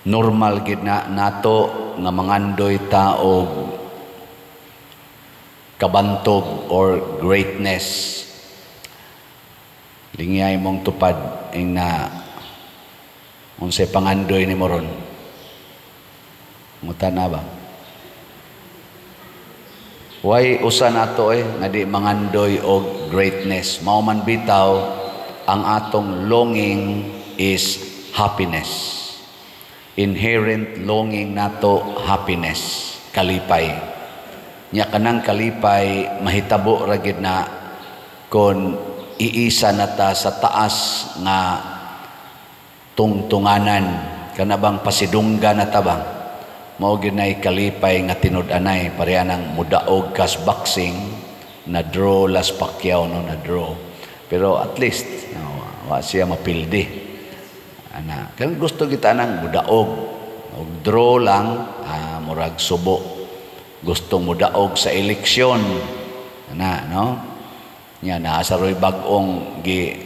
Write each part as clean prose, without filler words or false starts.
Normal gid na nato nga mangandoy ta og kabantog or greatness. Lingyay mong tupad ing na unsay pangandoy nimo ron? Nguta na ba? Why usa nato nga di mangandoy og greatness? Mao man bitaw ang atong longing is happiness. Inherent longing nato, happiness, kalipay. Nya kanang kalipay mahitabo ra gid na kon iisa na ta sa taas nga tungtunganan, kana bang pasidungga na ta ba? Mao gyud nay kalipay nga tinud-anay, pareha nang mudaog kas boxing na draw las Pacquiao, no, na draw. Pero at least no, wa siya mapildi. Ana, kan gusto kita nang mudaog og draw lang, murag subo. Gustong mudaog sa eleksyon. Ana, no? Nya naa sa roy bag-ong gi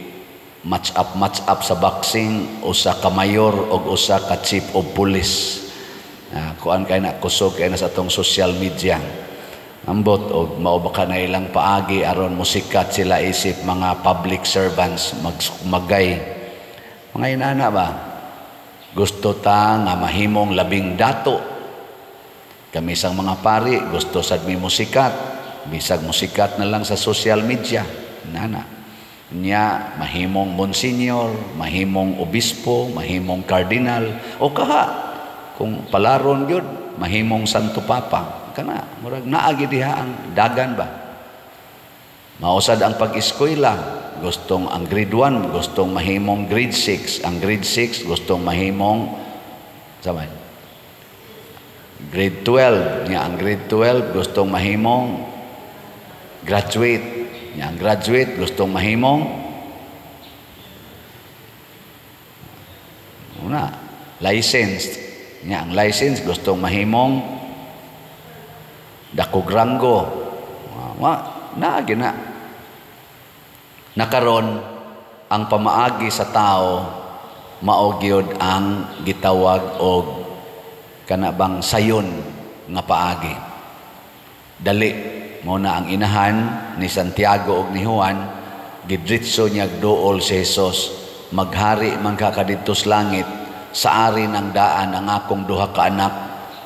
match up sa boxing, usa ka mayor og usa ka chief of police. Kuan kay na, kusog kay na sa atong social media. Ambot og mao ba ka na ilang paagi aron musikat sila isip mga public servants magay. Mga inana ba? Gusto ta nga mahimong labing dato. Kami sang mga pari gusto sad mi musikat. Bisag musikat na lang sa social media. Nana. Nya mahimong monsignor, mahimong obispo, mahimong kardinal o kaha kung palaron gyud mahimong Santo Papa. Kana murag naa gyud diha ang dagan ba. Mausad ang pag-eskwela, gustong ang grade 1 gustong mahimong grade 6, ang grade 6 gustong mahimong saman grade 12, nya ang grade 12 gustong mahimong graduate, nya ang graduate gustong mahimong una licensed, nya ang license gustong mahimong dakog ranggo. Wa naa gyud na. Nakaron ang pamaagi sa tao mao gyud ang gitawag og kana bang sayon nga paagi. Dali mo na ang inahan ni Santiago og ni Juan, gidritso niya duol si Jesus, maghari man ka kadidto sa langit, sa ari ng daan ang akong duha ka anak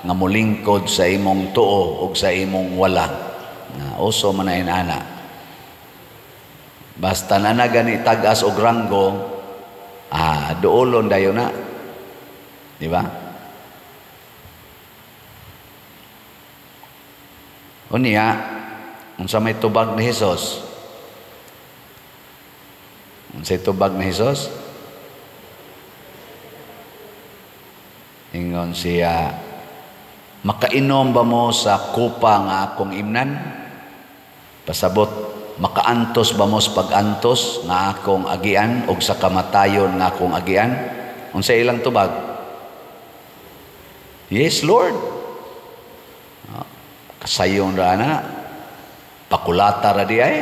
nga molingkod sa imong tuo og sa imong wala. Na uso man na inana. Basta na na gani tag-as og ranggo, duolon dayon na. Di ba? Unya, unsa may tubag ni Hesus? Unsay tubag ni Hesus? Ingon siya, makainom ba mo sa kupa nga akong imnan? Pasabot, makaantos ba mo sa pag-antos nga akong agian og sa kamatayon nga akong agian? Unsa ilang tubag? Yes, Lord. Kasayon ra na. Pakulata ra di ay,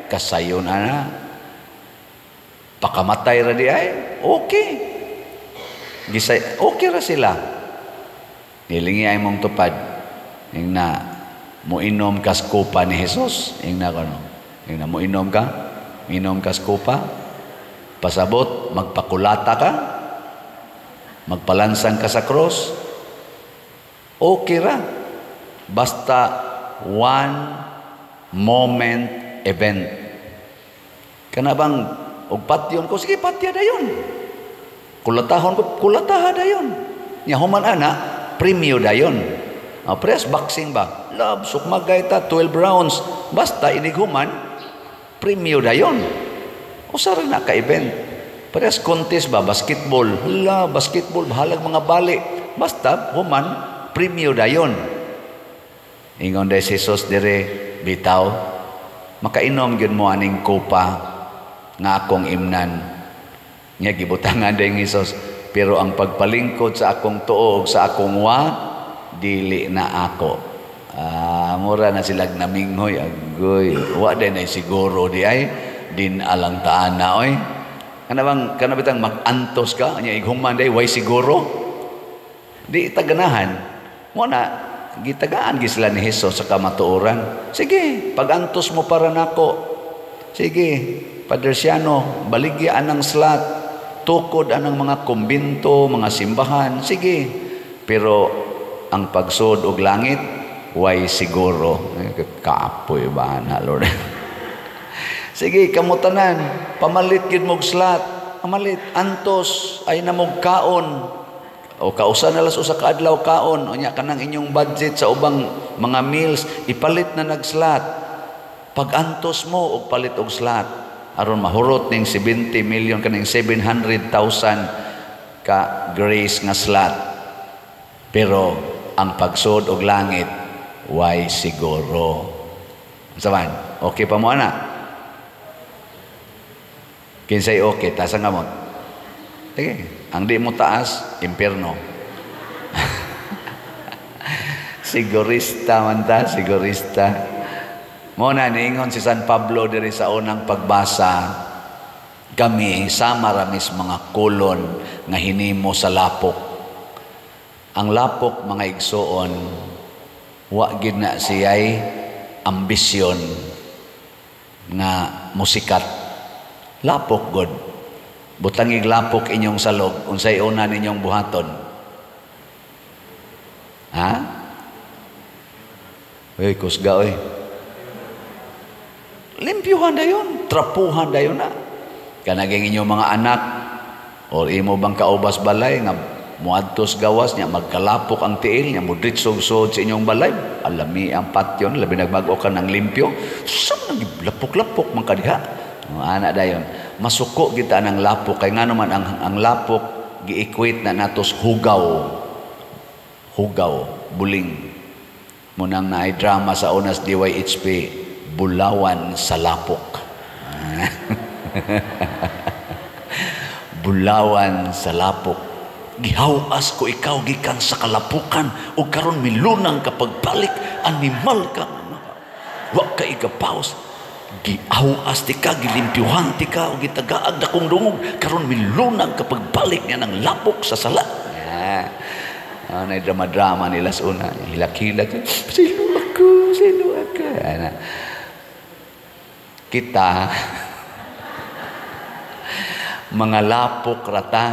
kasayon ana. Pakamatay ra di ay, okay. Gisay, okay ra sila. Nilingi ay mong tupad. Ing na moinom kas kupa ni Jesus, ing na kono. Ing na moinom ka, inom kas kupa. Pasabot, magpakulata ka, magpalansang ka sa cross. Okay ra. Basta one moment event. Kana bang og patyon ko, sige patya dayon. Kulatahon ko, kulataha dayon. Nya human ana, premyo dayon. Press boxing ba? Love, sukmagay ta, 12 rounds. Basta inighuman, premyo dayon. Usa ra na ka-event. Parehas contest ba? Basketball. Hala, basketball, bahalag mga bali. Basta human, premyo dayon. Ingon day si Jesus dire, bitaw, makainom gyud mo aning kupa nga akong imnan. Nya gibutangan day ni Jesus, pero ang pagpalingkod sa akong tuo ug sa akong wa, dili na ako. Mura na silag naminghoy, agoy. Wa day na siguro di ay din alang taan na oy. Kana bang kana bitang mag-antos ka nya ighuman day way siguro? Di itaganahan. Mo na gitagaan gi sila ni Hesus sa kamatuoran. Sige, pagantos mo para nako. Sige, Padre Siano, baligya anang slot, tukod anang mga kumbinto, mga simbahan. Sige. Pero ang pagsud og langit, way siguro. Kaapoy ba na, Lord? Sige, kamutanan, pamalit gid mog slot, pamalit, antos, ay na mog kaon. O kausa na las usa ka adlaw kaon, unya kanang inyong budget sa ubang mga meals, ipalit na nag-slot. Pag-antos mo og palit og slot, aron mahurot ning 70 million kaning 700,000 ka grace nga slot. Pero ang pagsud og langit, way siguro. Unsa man? Okay pa mo ana? Kinsay okay, taas ang kamot. Sige, ang di mo taas, impierno. Sigurista man ta, sigurista. Mo na niingon si San Pablo diri sa unang pagbasa, kami sama ramis mga kolon nga hinimo sa lapok. Ang lapok, mga igsuon, wa gid na siya'y ambisyon nga musikat. Lapok god. Butangig lapok inyong salog, unsay una ninyong buhaton? Ha? Uy, kusga oy. Limpyuhan dayon, trapuhan dayon na. Kanaging inyong mga anak or imo bang kaubas balay nga muadtos gawas niya magkalapok ang tiil niya mudritsog sod sa inyong balay, alami ang patyon, labi nagbag-o ka ng limpyo, sa lapok-lapok man kadiha. Ana dayon, masuko kita ng lapok kay ngano man ang lapok gi-equate na natos hugaw. Hugaw, buling. Munang naay drama sa unas DYHP, Bulawan sa Lapok. Bulawan sa lapok. Gihawas ko ikaw gikan sa kalapukan ug karon milunang ka pagbalik, animal ka. Wa ka igapaos. Gihawas ti ka, gilimpyuhan ti ka ug gitagaag dakong dungog, karon milunang ka pagbalik niya ng lapok sa sala. Yeah. Nay drama-drama nila sa una. Hilak-hilak. Silo ako, silo ako. Ana. Kita mga lapok rata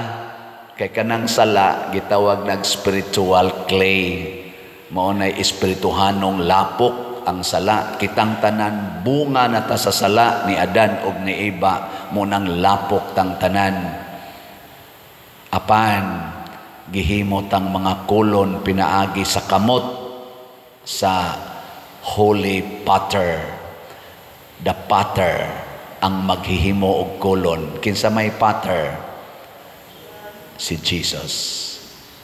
kay kanang sala gitawag nag spiritual clay. Mao nay espirituhanong lapok ang sala. Kitang tanan bunga na ta sa sala ni Adan og ni Eva, mo nang lapok tang tanan. Apan gihimo tang mga kolon pinaagi sa kamot sa Holy Potter. The Potter ang maghihimo og kolon. Kinsa may potter? Si Jesus.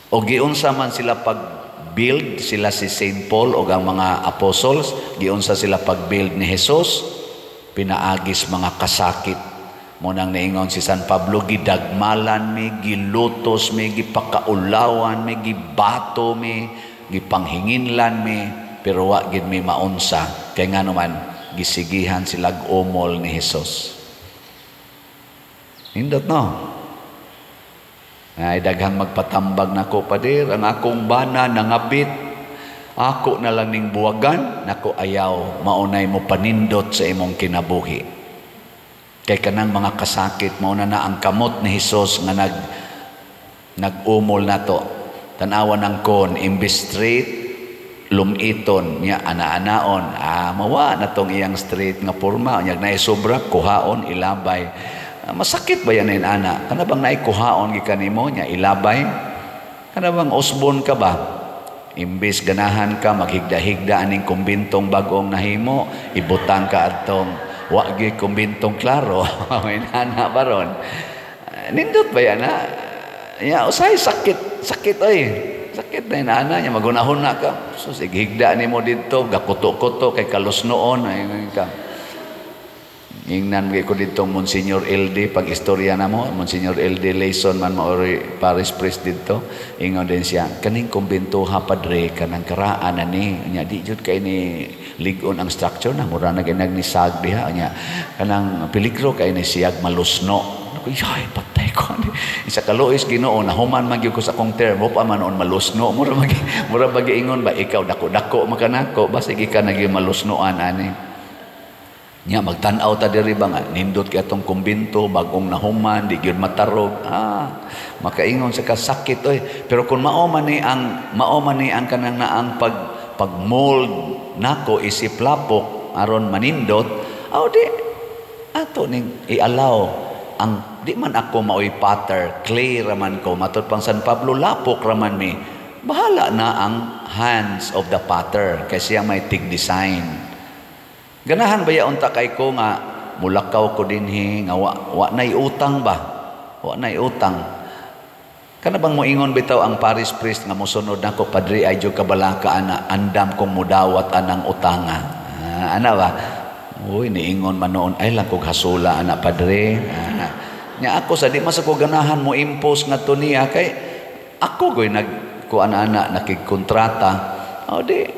O giunsa man sila pag-build, sila si Saint Paul o ang mga apostles, giunsa sila pag-build ni Jesus, pinaagis mga kasakit. Munang niingon si San Pablo, gidagmalan mi, gilutos mi, gipakaulawan mi, gibato mi, gipanghinginlan mi, pero wa gid mi maunsa. Kay ngano man, gisigihan silag umol ni Jesus. Nindot no? Ay, daghang magpatambag nako, Pader, ang akong bana nangabit, ako na lang ning buwagan, nako ayaw, maunay mo panindot sa imong kinabuhi. Kay kanang mga kasakit, mauna na ang kamot ni Hesus nga nag-umol nato. Tanawan ang kon, imbis straight, lumiton niya ana-anaon, mawa na tong iyang straight nga porma, nya naay sobra kuhaon ilabay. Masakit ba yan ana? Kana bang naay kuhaon gikan nimo nya ilabay? Kana bang usbon ka ba? Imbis ganahan ka maghigda-higda aning kumbintong bag-ong nahimo, ibutang ka adtong wa gyud kumbintong klaro. May nana baron. Nindot ba yan ha? Ya, usay sakit, sakit oy. Sakit na inana niya, magunahon na ka. So, sige, higda nimo dito, gakuto-kuto, kay kalusnoon. Ay, ka. Ingnan ko dito, Monsignor LD, pag istorya na mo, Monsignor LD Layson man maori parish priest dito. Ingon din siya, kaning kumbintuha, padre, kanang karaan na ni. Nya, di jud kay ni ligon ang structure na, mura na ginag ni sag diha. Nya, kanang peligro kay ni siyag malusno. Ako, "Yay, patay ko." Isa kaluoy sa Ginoo, nahuman man gyud ko sa akong term, pa man noon malusno. Mura bagi ingon ba, ikaw dako-dako makanako, basig ika na gyud malusnoan ani. Nya magtan-aw ta diri ba nga nindot kay atong kumbinto, bagong nahuman, di gyud matarog. Ah, makaingon sa kasakit oy. Pero kung mao man ni ang kanang naang pag mold nako isip lapok aron manindot, aw di ato ning i-allow ang di man ako maoy potter, clay raman ko. Matud pang San Pablo, lapok raman mi. Bahala na ang hands of the potter kay siya may tig design. Ganahan ba ya unta kay ko nga mulakaw ko dinhi nga wa nay utang ba? Wa nay utang. Kana bang moingon bitaw ang parish priest nga mosunod nako, "Padre, ay jud kabalaka ana, andam kong mudawat anang utanga"? Ah, ana ba? "Uy, niingon man noon, ay lang kog hasula ana, Padre." Ah, nya ako sa di mas ako ganahan mo impose ngadto niya kay ako goy nag kuan ana, nakigkontrata. O di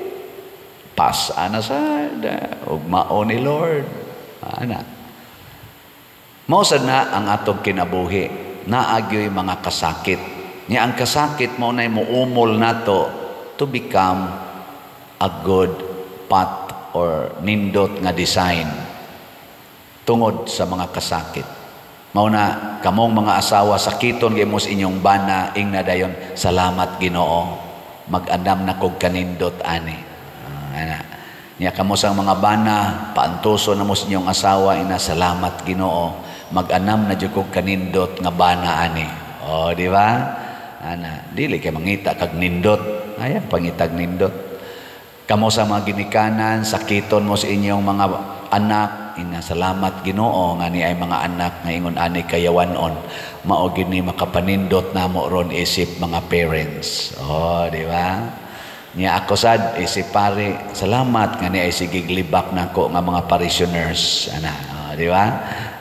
pas ana sa ug mao ni Lord ana. Mao sad na ang atong kinabuhi, naa gyoy mga kasakit. Nya ang kasakit mao nay muumol nato to become a good pot or nindot nga design tungod sa mga kasakit. Mao na kamong mga asawa, sakiton gyud mo sa inyong bana, ingna dayon, "Salamat, Ginoo, mag-andam na kog kanindot ani." Ana. Nya kamo sang mga bana, paantuso na mo sa inyong asawa, ina, "Salamat, Ginoo, mag-anam na jud kog kanindot nga bana ani." Oh, di ba? Ana, dili kay mangita kag nindot. Ayan, pangitag nindot. Kamo sa mga ginikanan, sakiton mo sa inyong mga anak, ina, "Salamat, Ginoo nga ni ay mga anak nga ingon ani kayawanon." Mao gini makapanindot namo ron isip mga parents. Oh, di ba? Nya ako sad isip pare, salamat nga ni ay sigig libak nako nga mga parishioners ana, oh, di ba?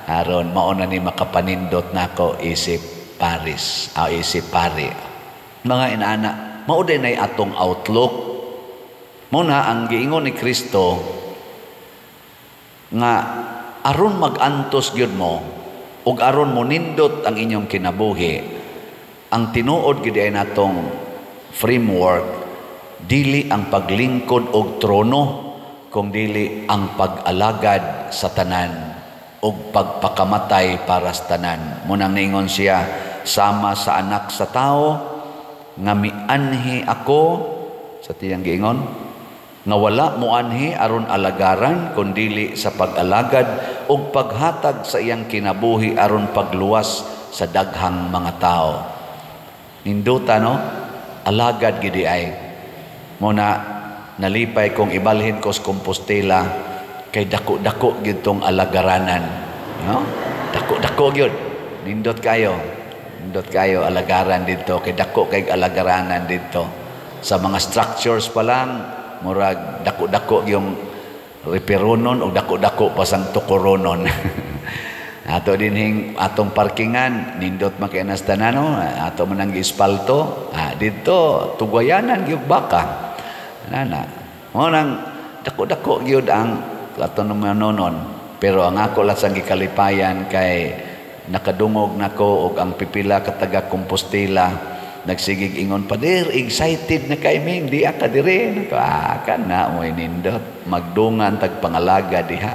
Aron mao na ni makapanindot nako isip paris, ah, isip pare. Mga inaana, mao din ay atong outlook. Mao na ang giingon ni Kristo nga aron mag-antos gyud mo ug aron mo nindot ang inyong kinabuhi, ang tinuod gyud ay natong framework, dili ang paglingkod og trono, kung dili ang pag-alagad sa tanan ug pagpakamatay para sa tanan. Munang niingon siya, sama sa Anak sa Tao nga mianhi ako sa tiyang giingon nga wala moanhi aron alagaran, kundili sa pag-alagad ug paghatag sa iyang kinabuhi aron pagluwas sa daghang mga tao. Ninduta, no? Alagad gidi ay. Mo na nalipay kong ibalhin ko sa Compostela kay dako-dako gyud tong alagaranan, no? Dako-dako gyud. Nindot kayo. Nindot kayo alagaran dito kay dako kay alagaranan dito. Sa mga structures pa lang, murag dako-dako yung reperonon o dako-dako pa sang tukoronon. Ato dinhing atong parkingan, nindot man kay nas tanan, no? Ato man ang giespalto. Ah, dito tugwayanan gyud baka. Nana. Mo nang dako-dako gyud ang ato nonon. Pero ang ako lang sang gikalipayan kay nakadungog nako og ang pipila ka taga Compostela nagsigig ingon, "Pader, excited na kay ming di ka dire." Nako, ah, kana mo nindot magdungan tag pangalaga diha,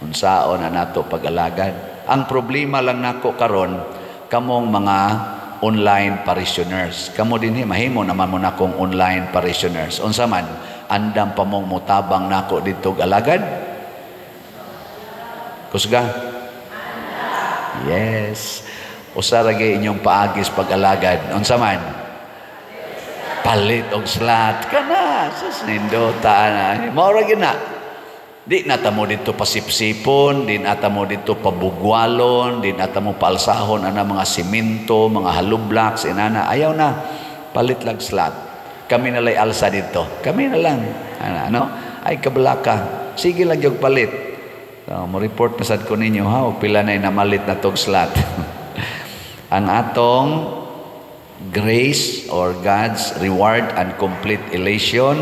unsaon na nato pag-alagad. Ang problema lang nako karon, kamong mga online parishioners, kamo dinhi, mahimo naman mo nakong online parishioners. Unsa man, andam pa mong mutabang nako didto alagad? Kusga? Yes. Usa ra gyud inyong paagis pag-alagad. Unsa man? Palit og slot kana. Sus, nindota na. Mao ra gyud na. Di na ta mo dito pasipsipon, di na ta mo dito pabugwalon, di na ta mo palsahon ana mga simento, mga hollow blocks, inana. Ayaw na. Palit lang slot. Kami na lay alsa dito. Kami na lang. Ana, ano? Ay kabalaka. Sige lang yung palit. So, mo report na sad ko ninyo ha, og pila na namalit na tog slot. Ang atong grace or God's reward and complete elation,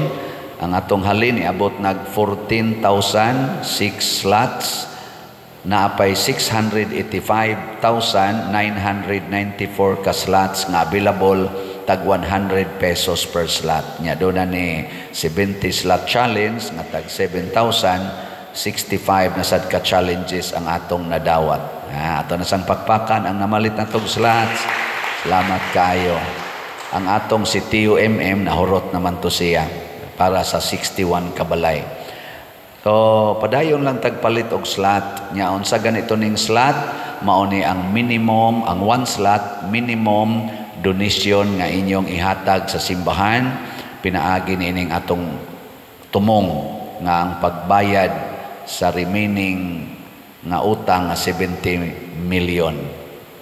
ang atong halin iabot nag 14,006 slots. Naapay 685,994 ka slots nga available, tag 100 pesos per slot. Nya doon na ni 70 slot challenge nga tag 7,065 na sad ka challenges ang atong nadawat. Ah, ato na sang pakpakan ang namalit na tog slots. Salamat kaayo. Ang atong si TUMM, nahurot naman to siya para sa 61 kabalay. So, padayon lang tagpalit og slot. Nya unsa ganito ning slot, mao ni ang minimum, ang one slot minimum donation nga inyong ihatag sa simbahan pinaagi niining atong tumong nga ang pagbayad sa remaining nga utang nga 70 million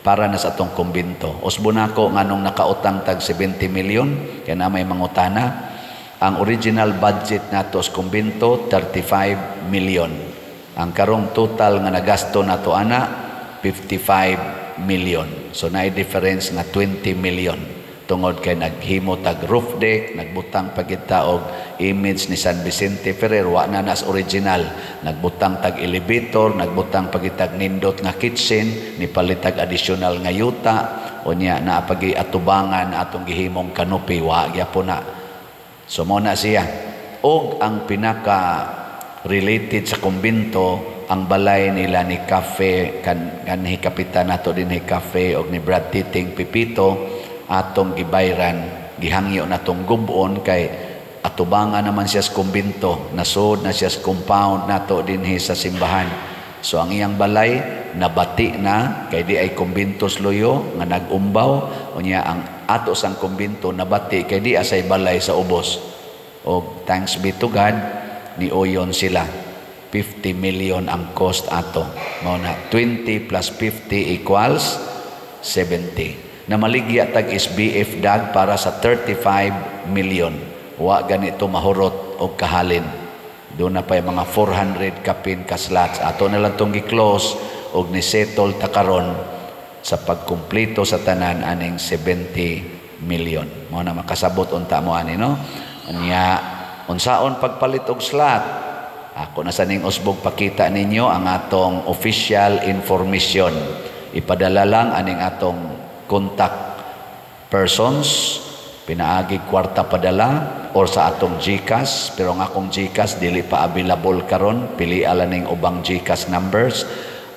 para na sa atong kumbinto. Usbo nako nganong nakautang tag 70 million kay na may mangutana. Ang original budget nato sa kumbinto, 35 million. Ang karong total nga nagasto nato ana, 55 million. So naay difference nga 20 million tungod kay naghimo tag roof deck, nagbutang pa kita og image ni San Vicente Ferrer, wa na nas original. Nagbutang tag elevator, nagbutang pa kitag nindot nga kitchen, nipalit tag additional nga yuta, unya naa pagi atubangan atong gihimong canopy, wa gyapon na. So mo na siya. Og ang pinaka related sa kumbinto, ang balay nila ni Cafe kan kanhi kapitan nato dinhi, Cafe, og ni Brad Titing Pipito, atong gibayran, gihangyo natong gubon kay atubangan naman siya sa kumbinto, nasod na siya sa compound nato dinhi sa simbahan. So ang iyang balay nabati na kay di ay kumbinto luyo nga nag-umbaw. Unya ang ato sang kumbinto nabati kay di asay balay sa ubos. Og thanks be to God, niuyon sila. 50 million ang cost ato. Mao na 20 plus 50 equals 70. Namaligya tag SBF dag para sa 35 million. Wa ganito mahurot og kahalin. Doon na pa yung mga 400 kapin ka slots. Ato na lang tong gi-close og ni-settle ta karon sa pagkumpleto sa tanan aning 70 million. Mao na makasabot unta mo ani, no? Unya unsaon pagpalit og slot? Ako na sa ning usbog pakita ninyo ang atong official information. Ipadala lang aning atong contact persons pinaagi kwarta padala or sa atong GCash, pero ang akong GCash dili pa available karon, pili ala ning ubang GCash numbers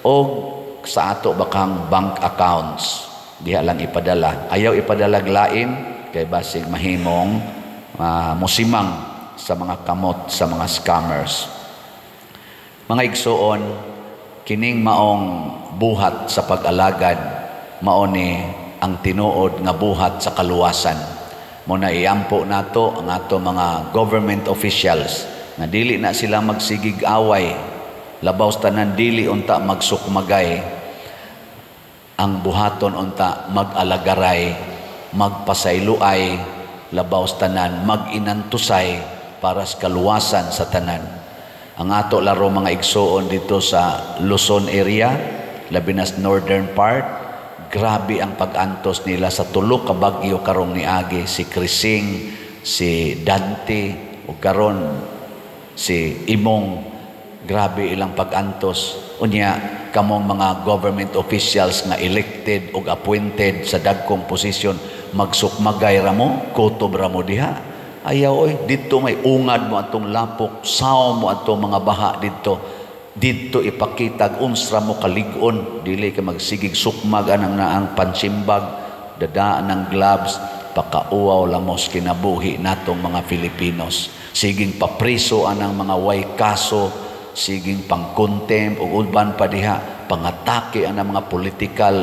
o sa ato bakang bank accounts. Diha lang ipadala. Ayaw ipadala lain kay basig mahimong musimang sa mga kamot sa mga scammers. Mga igsuon, kining maong buhat sa pag-alagad mao ni ang tinuod nga buhat sa kaluwasan. Mo na iampo nato ang ato mga government officials nga dili na sila magsigig away, labaw sa tanan dili unta magsukmagay. Ang buhaton unta, mag-alagaray, magpasayloay, labaw sa tanan mag-inantusay para sa kaluwasan sa tanan. Ang ato laro, mga igsuon, dito sa Luzon area, labi na sa northern part, grabe ang pag-antos nila sa tulo ka bagyo karong niagi, si Crising, si Dante ug karon si Imong. Grabe ilang pag-antos. Unya kamong mga government officials nga elected ug appointed sa dagkong posisyon, magsukmagay ra mo, kutob ra mo diha. Ayaw oy, dito may ungad mo atong lapok, saw mo atong mga baha dito. Dito ipakitag unsra mo kalig-on, dili ka magsigig sukmag anang naang pansimbag, dadaan ng gloves, pakauwaw lamos kinabuhi natong mga Filipinos. Siging papriso anang mga way kaso, siging pang-contempt ug uban pa diha, pangatake anang mga political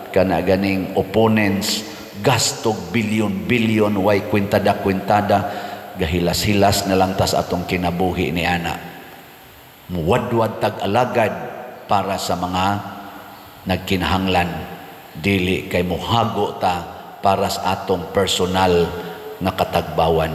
kana ganing opponents, gastog bilyon-bilyon way kwintada-kwintada, gahilas-hilas na lang tas atong kinabuhi ni ana. Muwadwad tag alagad para sa mga nagkinahanglan, dili kay muhago ta para sa atong personal nga katagbawan.